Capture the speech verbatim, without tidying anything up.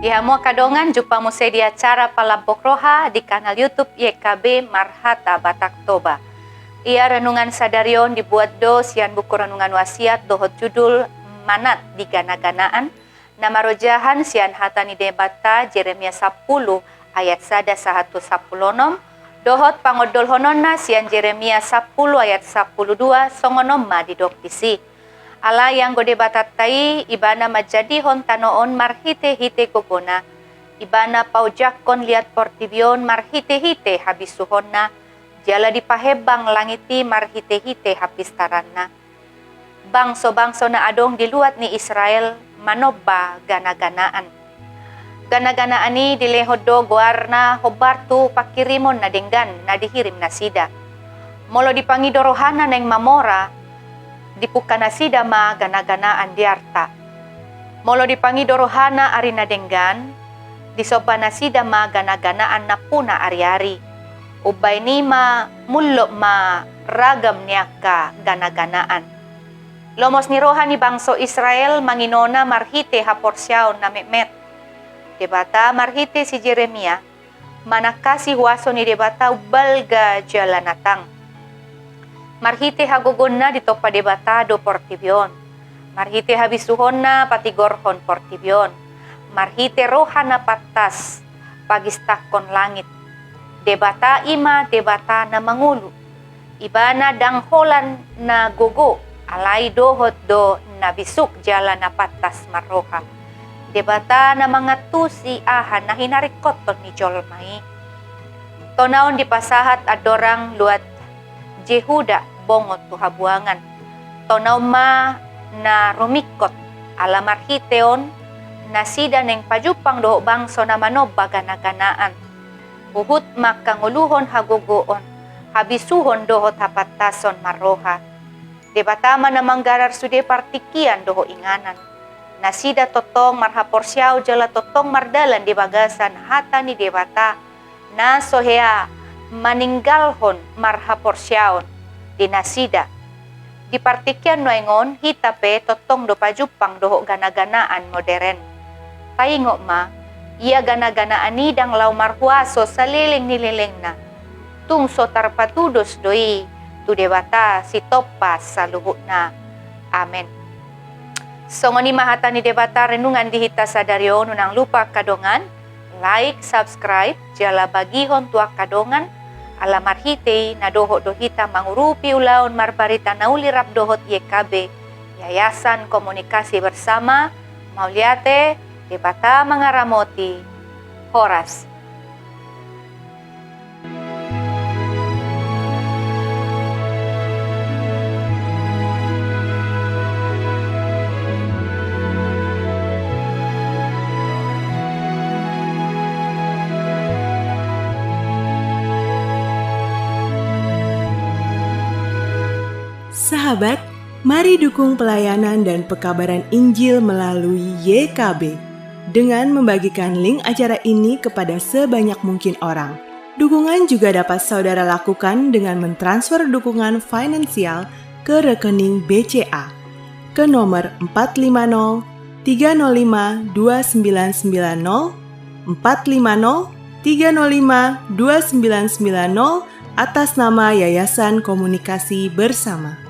Di hamu angka dongan, jumpa muse di acara Palambok Roha di kanal YouTube Y K B Marhata Batak Toba. Ia renungan sadari on dibuat do sian buku renungan wasiat dohot judul Manat di Ganaganaan, na marojahan sian hata ni Debata Jeremia sampulu ayat sada sahat tu sampulu onom, dohot pangondolhononna sian Jeremia sampulu ayat sampulu dua, songon on ma didok disi. Alai anggo Debatanta i, Ibana manjadihon tano on marhitehite gogona. Ibana paojakhon liat portibi on marhitehite habisuhonna, jala dipahembang langit i marhitehite hapistaranna. Bangso-bangso na adong di luat ni Israel manomba ganaganaan. Ganaganaan i dilehon do goarna hombar tu panghirimon na denggan na dihirim nasida. Molo dipangido rohana naeng mamora, dipungka nasida ma ganaganaan di arta. Molo dipangido rohana ari na denggan, disomba nasida ma ganaganaan nampuna ari-ari. Umbahen i ma mullop ma ragam ni angka ganaganaan. Lomos ni roha ni bangso Israel manginona marhite haporseaon na metmet. Debata marhite si Jeremia manangkasi huaso ni Debata umbalga jala na tang. Marhite hagogoonna ditompa Debata do portibi on. Marhite habisuhonna patigorhon portibi on. Marhite roha na pantas pagistangkon langit. Debata i ma Debata na mangolu. Ibana ndang holan na gogo, alai dohot do na bisuk jala na pantas marroha. Debata na mangantusi aha na hinaringkothon ni jolma i. Tona on dipasahat andorang luat Jehuda bongot tu habuangan. Tona on ma na rumingkot, ala marhite on nasida naeng pajumpang dohot bangso na manomba ganaganaan. Huhut mangkangoluhon hagogoon, habisuhon dohot hapantason marroha. Debata ma na manggarar sude partingkian dohot inganan. Nasida tongtong marhaporseaon jala tongtong mardalan di bagasan hata ni Debata, na so hea maninggalhon marhaporseaon di nasida. Di partingkian nuaeng on, hita pe tongtong do pajumpang dohot ganaganaan moderen. Taingot ma, ia ganaganaan i ndang laho marhuaso saleleng ni lelengna. Tung so tarpatudos do i tu Debata sitompa saluhutna. Amen. Songon i ma hata ni Debata renungan di hita sadari on, unang lupa angka dongan, like, subscribe, jala bagihon tu angka dongan, ala marhite i na dohot do hita mangurupi ulaon marbarita na uli rap dohot Y K B, Yayasan Komunikasi Bersama. Mauliate, Debata mangaramoti. Horas. Sahabat, mari dukung pelayanan dan pekabaran Injil melalui Y K B dengan membagikan link acara ini kepada sebanyak mungkin orang. Dukungan juga dapat saudara lakukan dengan mentransfer dukungan finansial ke rekening B C A ke nomor empat lima nol tiga nol lima dua sembilan sembilan nol, empat lima nol tiga nol lima dua sembilan sembilan nol, atas nama Yayasan Komunikasi Bersama.